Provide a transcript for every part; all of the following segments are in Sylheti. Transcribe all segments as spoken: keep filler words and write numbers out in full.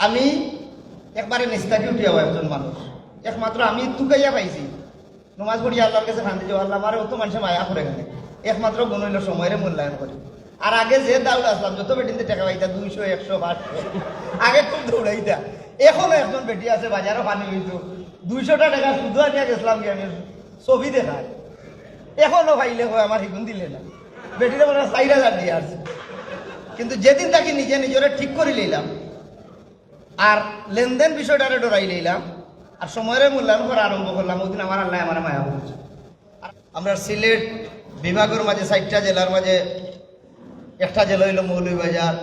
আমি একবারে নিচ থাকি উঠিয়া আওয়া একজন মানুষ। একমাত্র আমি তুকাইয়া পাইছি, নমাজ পড়িয়া আল্লাহর কাছে কান্দি যে, "আল্লাহ, আমারে অত মানষে মায়া করে কেনে?" একমাত্র গুণ অইলো সময়রে মূল্যায়ন করি। আর আগে যে দাউড় আছলাম, যত বেটিন্তে টেকা পাইতা, দুইশো, একশো, পাঁচশো, আগে খুব দৌড়াইতা। এখনো একজন বেটি আছে, বাজারো পানি অইতো, দুইশোটা টেকা শুধু আনিয়া গেছলাম গিয়া, আমি ছবি দেখায়। এখনো পাইলে কয়, "আমার হিগুন দিলে না।" বেটিরে মনে অয় চাইর হাজার দিয়া আছে। কিন্তু যেদিন থাকি নিজে নিজরে ঠিক করি লইলাম, আর লেনদেন বিষয়টারে ডরাই লইলাম, আর সময়রে মূল্যায়ন করা আরম্ভ করলাম, ওদিন আমার আল্লাহ আমারে মায়া করছে। আমরা সিলেট বিভাগর মাঝে, চাইরটা জেলার মাঝে একটা জেলা অইলো মৌলভীবাজার।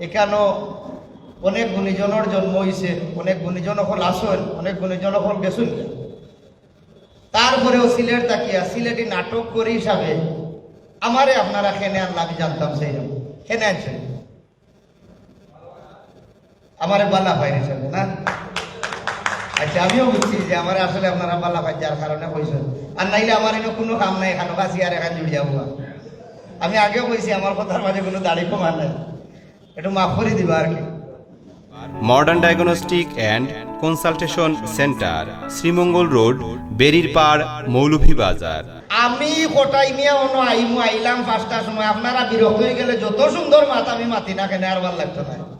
এখানো অনেক গুণীজনর জন্ম অইছে, অনেক গুণীজন অকল আছইন, অনেক গুণীজন অকল গেছইন। তারপরেও সিলেট থাকিয়া সিলেটি নাটক করি হিসাবে আমারে আপনারা কেনে আনলা আমি জানতাম চাইরাম। কেনে আনছইন? আমারে বালা পাইন হিসাবে না? আচ্ছা, আমিও বুঝছি যে আমারে আসলে আপনারা বালা পাইন, যার কারণে কইছইন। আর নাইলে আমার ইনো কুনু কাম নাই, এখানো কাছি আর এখান জুড়ি যাবো। আমি আগেও কইছি, আমার কথার মাঝে কুনু দাড়ি কমা নাই, একটু মাফ করি দিবা আর কি। Modern diagnostic and consultation centre, Sreemangal road, বেরির পাড়, মৌলভীবাজার। আমি কটাই মিয়া অনো আইমু, আইলাম পাঁচটার সময়, আপনারা বিরক্ত অইগেলে যত সুন্দর মাত আমি মাতি না কেনে, আর ভালা লাগতো না।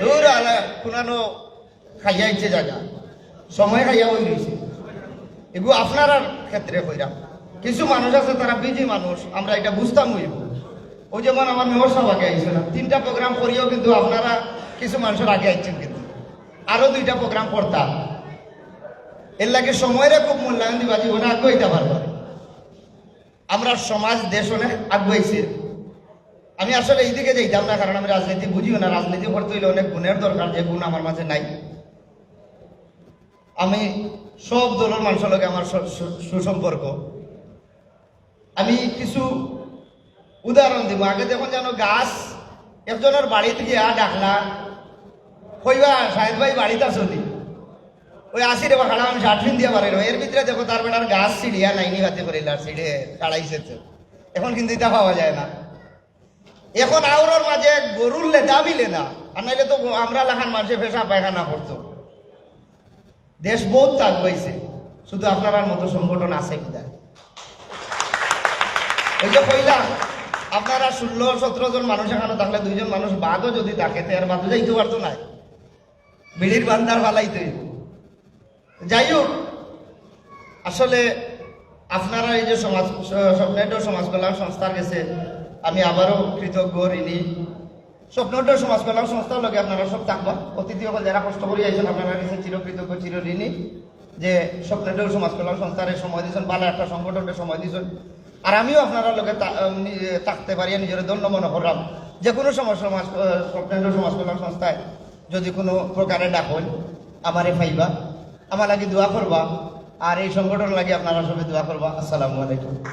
দূর আলা, কুনানো খাইয়া ইচ্ছে জাগা, সময় খাইয়া অই রইছে। এগু আপনারার ক্ষেত্রে কইরাম, কিছু মানুষ আছে, তারা বিজি মানুষ, আমরা ইটা বুঝতাম অইবো। ওই যেমন আমার মেয়র সাব আগে আইছে না, তিনটা প্রোগ্রাম করিয়াও কিন্তু আপনারা কিছু মানুষর আগে আইছইন, কিন্তু আরো দুইটা প্রোগ্রাম করতা। এরলাগি সময়রে খুব মূল্যায়ন দিবা, জীবনে আগুয়াইতা পারবা। আমরার সমাজ, দেশ অনেক আগুয়াইছে। আমি আসলে ইদিকে যাইতাম না, কারণ আমি রাজনীতি বুঝিও না। রাজনীতি করতে অইলে অনেক গুণর দরকার, যে গুণ আমার মাঝে নাই। আমি সব দলর মানষর লগে আমার স-, সু-, সুসম্পর্ক। আমি কিছু উদাহরণ দিমু। আগে দেখইন যেন গাছ একজনর বাড়িত গিয়া ডাকলা, কইবা, "শাহেদ ভাই বাড়িত আছো নি?" ওই আসি রে বা খাড়া, আমি শার্ট ফিন্দিয়া বাড়ির। এর ভিতরে দেখো তার বেটার গাছ ছিড়িয়া নাইনি বাতি করিলা, ছিড়ে খাড়াইছে তো। এখন কিন্তু ইটা পাওয়া যায় না। এখন আওরর মাঝে গরুর লেদা মিলে না, আর নাইলে তো আমরা লাখান মানষে পেশাব পায়খানা করতো। দেশ বহুত আগুয়াইছে, শুধু আপনারার মতো সংগঠন আছে বিধায়। ওই যে কইলাম, আপনারা ষোলো সতেরো জন মানুষ এখানো থাকলে দুইজন মানুষ বাদও যদি থাকে, তে আর বাদও যাইতো পারতো নায়, বিড়ির বান্দার ফালাইতে অইবো। যাই হোক, আসলে আপনারা এই যে সমাজ, স-, স্বপ্নেন্দ্র সমাজ কল্যাণ সংস্থার গেছে আমি আবারও কৃতজ্ঞ, ঋণী। স্বপ্নেন্দ্র সমাজ কল্যাণ সংস্থার লগে আপনারা সব থাকবা। অতিথি অকল যারা কষ্ট করি আইছইন, আপনারার গেছে চিরকৃতজ্ঞ, চিরঋণী যে স্বপ্নেন্দ্র সমাজ কল্যাণ সংস্থারে সময় দিছইন, ভালা একটা সংগঠনরে সময় দিছইন। আর আমিও আপনারার লগে তা-, আম, নি-, থাকতে পারিয়া নিজরে ধন্য মনে করলাম। যে কোনো সময় সমাজ, আহ, স্বপ্নেন্দ্র সমাজ কল্যাণ সংস্থায় যদি কোনো প্রকারে ডাকইন, আমারে পাইবা, আমার লাগি দোয়া করবা, আর এই সংগঠন লাগি আপনারা সবে দোয়া করবা। আসসালামু আলাইকুম।